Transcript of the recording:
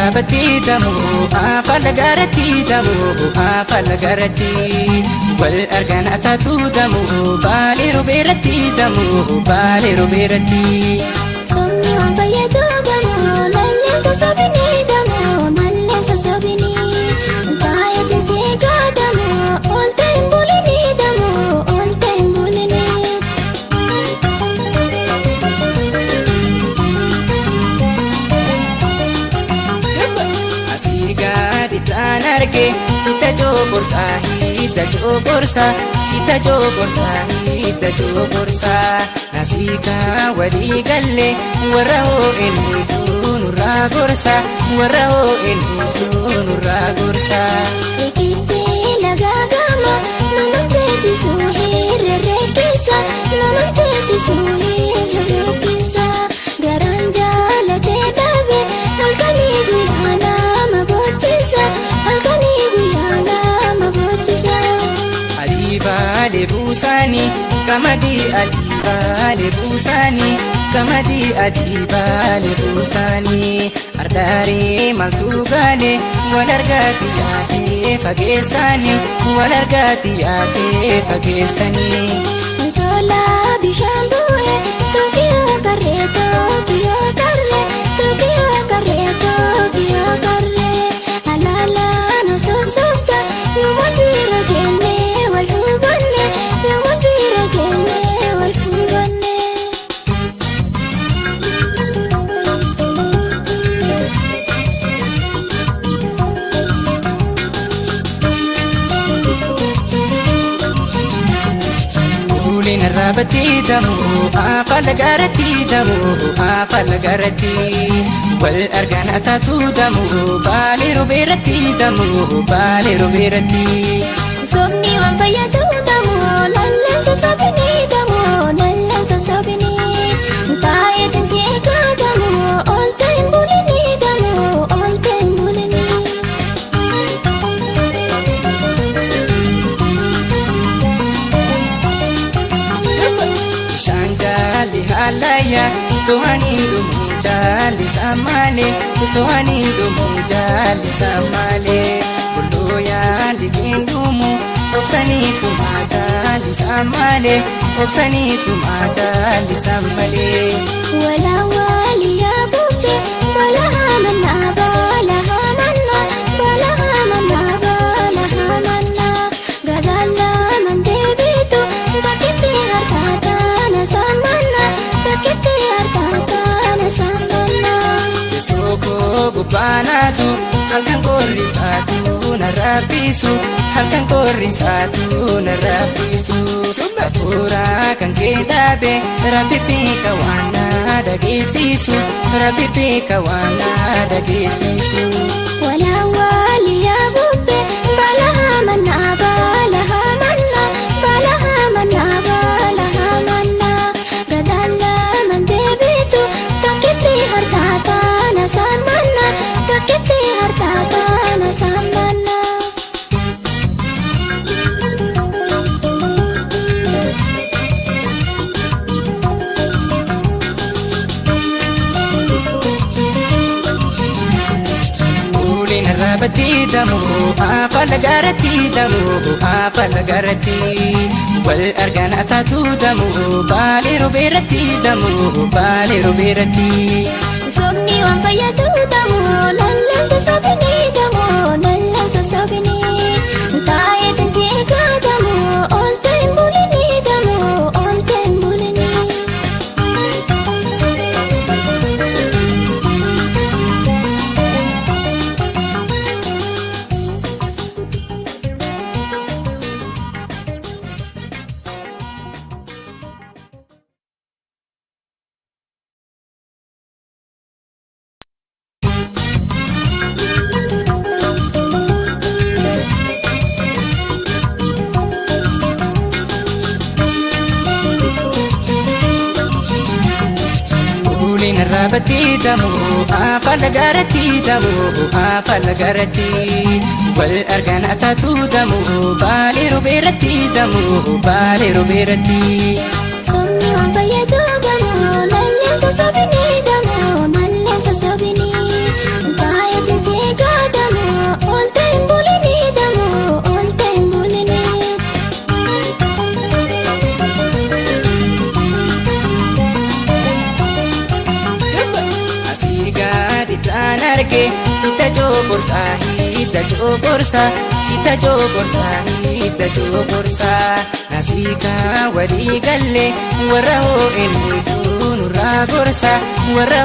Arraabatti tamu afaan lagaratti tamu afaan lagaratti wal argan ataatu tamu baalee robeeratti tamu baalee robeeratti. Somni waan fayyadu gamoo nalleen sossobinii gamoo nalleen sossobinii baay'ee seegaa gamoo oolte hin bulinii gamoo oolte hin bulinii. Asii gadi taan arge hidda coqorsaa hidda coqorsaa hidda coqorsaa hidda coqorsaa nasiikaa walii galle warra hoo'een huutuu nurraa gorsa warra hoo'een huutuu nurraa gorsa. Riqichi lagaa gama nama teessisu hirree keessa nama teessisu hirree keessa garaan jaalatee dhabe halkanii guyyaa nama bochisa halkanii guyyaa nama bochisa. Adii baalee buusaanii qamadii adii baalee buusaanii qamadii adii baalee buusaanii ardaaree maaltu gaalee wal argaati yaatee fageessaanii wal argaati yaatee fageessanii. Soolaa bishaan bu'e Tookiyoo karree Tookiyoo karree Tookiyoo karree Tookiyoo karree alaalaan osoo soofta yooma dhiira kennee wal hubanne yooma dhiira kennee wal hubanne. Uleen arraabatti tamu afaan lagaratti tamu afaan lagaratti wal argan ataatu tamu baalee robeeratti tamu baalee robeeratti. Sobni waan fayyadu gamoo nalleen sossobinii gamoo nalleen sossobinii taa'eetiin si eegaa gamoo oolte hin bulinii gamoo oolte hin bulinii. Bishaan jaalli haalayyaa to'anii dhumuu jaalli malee to'anii dhumuu jaalli malee bulloo yaalli qinduumu obsanii tumaa jaalli malee obsanii tumaa jaalli malee. Walaawwaliyaa buute baala haamannaa baala haamannaa baala haamannaa baala haamannaa gadaalaa mandeebiitu takkitti harkaa taana saamannaa takkitti harkaa taana saamannaa. Sookoo gubbaanaatu halkan qorrisaatu na raffisu halkan qorrisaatu na raffisu hafuura kan kee dhaabe rabbi beeka waan na dhageessisu rabbi beeka waan na dhageessisu. Walaawwaliyaa buute baala haamannaa baala haamannaa baala haamannaa baala haamannaa gadaalaa mandeebiitu takkitti harkaa taana saamannaa takkitti harkaa taana saamannaa. Uleen arraabatti tamu afaan lagaratti tamu afaan lagaratti wal argan ataatu tamu baalee robeeratti tamu baalee robeeratti. Sobni waan fayyadu gamoo nalleen sossobinii gamoo nalleen sossobinii taa'eetiin si eegaa gamoo oolte hin bulinii gamoo oolte hin bulinii. Uleen arraabatti tamu afaan lagaratti tamu afaan lagaratti wal argan ataatu tamu baalee robeeratti tamu baalee robeeratti. Somni waan fayyadu gamoo nalleen sossobinii gamoo nalleen sossobinii. coqorsaa hidda coqorsaa hidda coqorsaa hidda coqorsaa nasiikaa walii galle warra hoo'innitu nurraa gorsa warra.